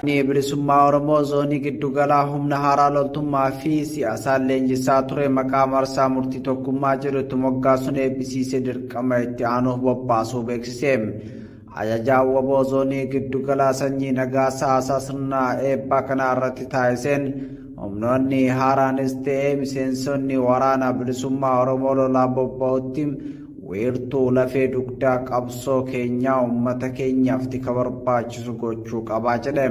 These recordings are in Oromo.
Waraanni Bilisummaa Oromoo Zoonii Giddugalaa humna haaraa loltummaa fi siyaasaan leenjisaa ture maqaa Marsaa Murtii Tokkummaa jedhu itti moggaasuun eebbisiisee dirqama itti aanuuf bobbaasuu beeksise. Ajajaan wbo Zoonii Giddugalaa Sanyii Nagaasaa haasaa sirna eebbaa kanaa irratti taasiseen humnoonni haaraanis ta'ee miseensonni Waraana Bilisummaa Oromoo lolaa bobba'utti Wiirtuu lafee dugdaa qabsoo keenyaa uummata keenyaaf tika barbaachisu gochuu qaba jedhe.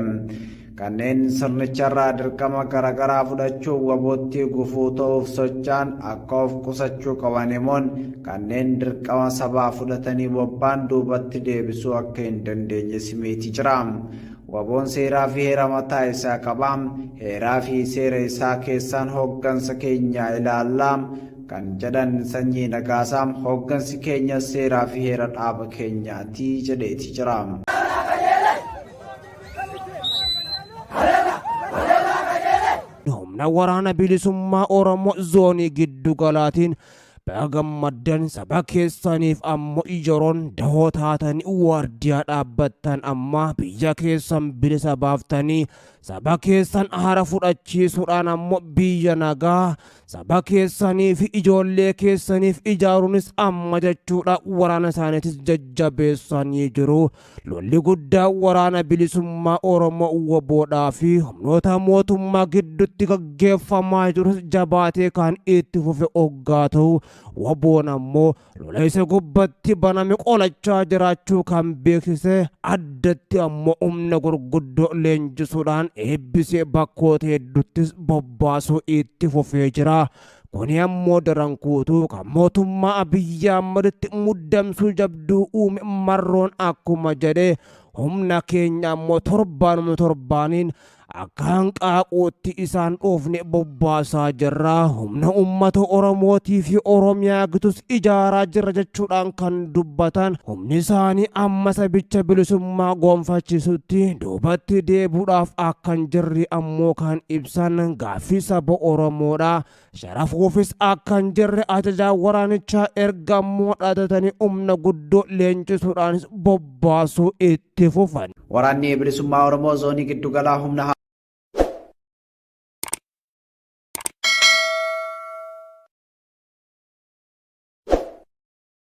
Kanneen sirnicharraa dirqama garagaraa fudhachuun WBOtti gufuu ta'uuf socha'an akka of qusachuu qaban himuun kanneen dirqama sabaa fudhatanii bobba'an duubatti deebisuu akka hin dandeenyes himeeti jira. WBOn seeraa fi heera mataa isaa qaba. Heeraa fi seera isaa keessaan hooggansa keenya ilaalla. Kan jedhan Sanyii Nagaasaa, hooggansi keenyas seeraa fi heera dhaaba keenyaati jedheeti jira. Humna Waraana Bilisummaa Oromoo Zoonii Giddu Galaatiin baga gammaddan saba keessaniif ammoo yeroon dahoo taatanii waardiyaa dhaabbattan amma biyya keessan bilisa baaftanii saba keessan haara fudhachiisuudhaan ammoo biyya nagaa Saba keessanii fi ijoollee keessaniif ijaaruunis amma jechuudha waraana isaaniitis jajjabeessanii jiru. Lolli guddaa waraana bilisummaa Oromoo WBOdhaa fi humnoota mootummaa gidduutti gaggeeffamaa jirus jabaatee kan itti fufe oggaa ta'u WBOn ammoo Lola isa gubbatti baname qolachaa jiraachuu kan beeksise addatti ammoo humna gurguddoo leenjisuudhaan eebbisee bakkoota hedduuttis bobbaasuu itti fufee jira. Kuni ammoo daran kuutuu kan mootummaa Abiyyi Ahmaditti muddamsuu jabduu uume Marroon akkuma jedhe humna keenya ammoo torbaanuma torbaaniin Akka hanqaaquutti isaan dhoofne bobbaasaa jirra. Humna uummata Oromootii fi Oromiyaa gitus ijaaraa jirra jechuudhaan kan dubbatan humni isaanii amma sabicha bilisummaa gonfachiisutti duubatti deebi'uudhaaf akka hin jirre ammoo kan ibsan gaaffii saba Oromoodha. Sharafuufis akka hin jirre ajajaan waraanichaa erga ammoo dhaadatanii humna guddoo leenjisuudhaanis bobbaasuu itti fufan. Waraanni Bilisummaa Oromoo Zoonii Giddugalaa humna.